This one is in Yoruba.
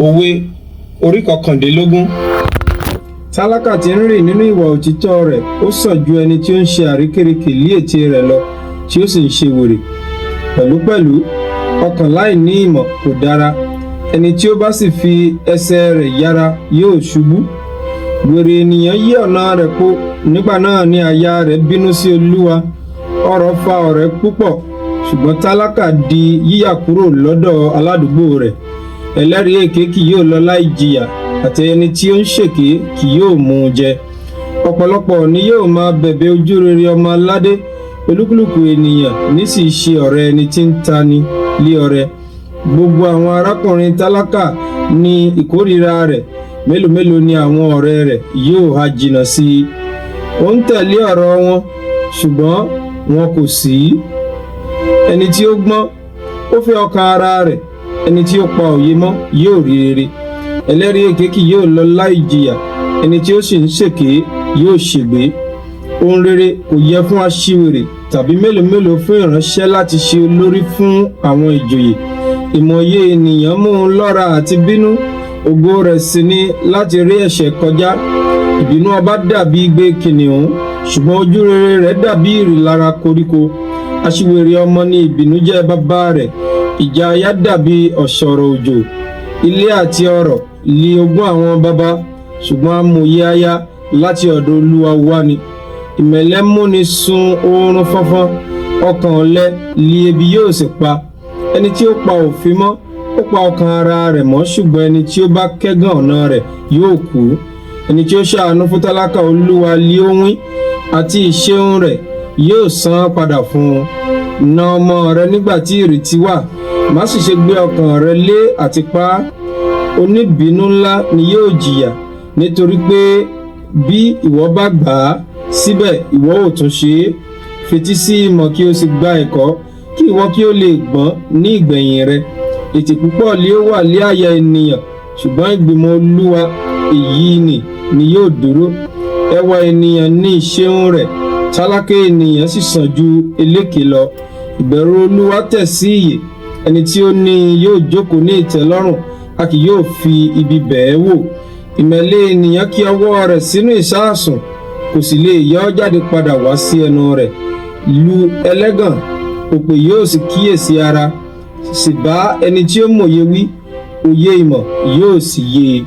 Òwe orí 19. Tálákà tí ń rìn nínú ìwà òtítọ́ rẹ̀ ó sàn ju ẹni tí ó ń ṣe àrékérekè lí ètè rẹ̀ lọ, tí ó sì ń ṣe wèrè. Pẹ̀lúpẹ̀lú, ọkàn láì ní ìmọ̀ kò dára, ẹni tí ó bá sì fi ẹsẹ̀ rẹ̀ yára yóò ṣubú. Wèrè ènìyàn yí ọ̀nà rẹ̀ po, nígbà náà ni àyà rẹ̀ bínú sí Olúwa. Ọrọ̀ fa ọ̀rẹ́ púpọ̀, ṣùgbọ́n tálákà di yíyà kúrò lọ́dọ̀ aládùúgbò rẹ̀. Ẹlẹ́rìí èké kì yóò lọ láì jìyà, àti ẹni tí ó ń ṣèké kì yóò mú un jẹ. Ọ̀pọ̀lọpọ̀ ni yóò máa bẹ̀bẹ̀ ojúrere ọmọ aládé, olúkúlùkù ènìyàn ní sì ṣe ọ̀rẹ́ ẹni tí ń tani lé ọrẹ. Gbogbo àwọn arákùnrin tálákà ní ìkórìíra rẹ̀, mélòó mélòó ni àwọn ọ̀rẹ́ rẹ̀ yóò ha jìnnà sí i. Ó ń tẹ̀lé ọ̀rọ̀ wọn, ṣùgbọ́n wọn kò sí. Ẹni tí ó gbọ́n, ó fẹ́ ọkàn ara rẹ̀, ẹni tí ó pa òye mọ́ yóò rí rere. Ẹlẹ́rìí èké kì yóò lọ láì jìyà, ẹni tí ó sì ń ṣèké yóò ṣègbé. Ohun rere kò yẹ fún aṣiwèrè, tàbí mélòó mélòó fún ìránṣẹ́ láti ṣe olórí fún àwọn ìjòyè. Ìmọ̀ye ènìyàn mú un lọ́ra àti bínú, ògo rẹ̀ sì ni láti rí ẹ̀ṣẹ̀ kọjá. Ìbínú ọba dàbí igbe kìnìún, ṣùgbọ́n ojú rere rẹ̀ dàbí ìrì koríko. Aṣiwèrè ọmọ ní ìbìnújẹ́ bàbá rẹ̀, ìjà aya dàbí ọ̀ṣọ̀rọ̀ òjò. Ilé àti ọrọ̀ li ogún àwọn baba, ṣùgbọ́n amòye aya láti ọ̀dọ̀ Olúwa wá ni. Ìmẹ́lẹ́ múni sun oorun fọ́nfọ́n, ọkàn ọ̀lẹ li ebi yóò sì pa. Ẹni tí ó pa òfin mọ́, ó pa ọkàn ara rẹ̀ mọ́, ṣùgbọ́n ẹni tí ó bá kẹ́gàn ọ̀nà rẹ̀ yóò kú. Ẹni tí ó ṣàánú fún tálákà, Olúwa li ó wín, àti ìṣeun rẹ̀ yóò san án padà fún un. Na ọmọ rẹ nígbà tí ìrètí wà, má sì ṣe gbé ọkàn rẹ lé àti pa á. Oníbínú ńlá ni yóò jìyà, nítorí pé bí ìwọ bá gbà á, síbẹ̀ ìwọ ò tún ṣe é. Fetí sí ìmọ̀ kí o sì gba ẹ̀kọ́, kí ìwọ kí ó lè gbọ́n ní ìgbẹ̀yìn rẹ. Ètè púpọ̀ li ó wà lé àyà ènìyàn, ṣùgbọ́n ìgbìmọ̀ Olúwa èyí ni yóò dúró. Ẹwà ènìyàn ní ìṣeun rẹ̀, tálákà ènìyàn sì sàn ju eléke lọ. Ìbẹ̀rù Olúwa tẹ̀ sí ìyè, ẹni tí ó ní i yóò jókòó ní ìtẹ́lọ́rùn, a kì yóò fi ibi bẹ̀ ẹ́ wò. Ìmẹ̀lẹ́ ènìyàn kí ọwọ́ rẹ̀ sínú ìsáàsùn, kò sì lè yọ ọ́ jáde padà wá sí ẹnu rẹ̀. Lu ẹlẹ́gàn, òpè yóò sì kíyèsí ara, sì bá ẹni tí ó mòye wí, òye ìmọ̀ yóò sì yé e.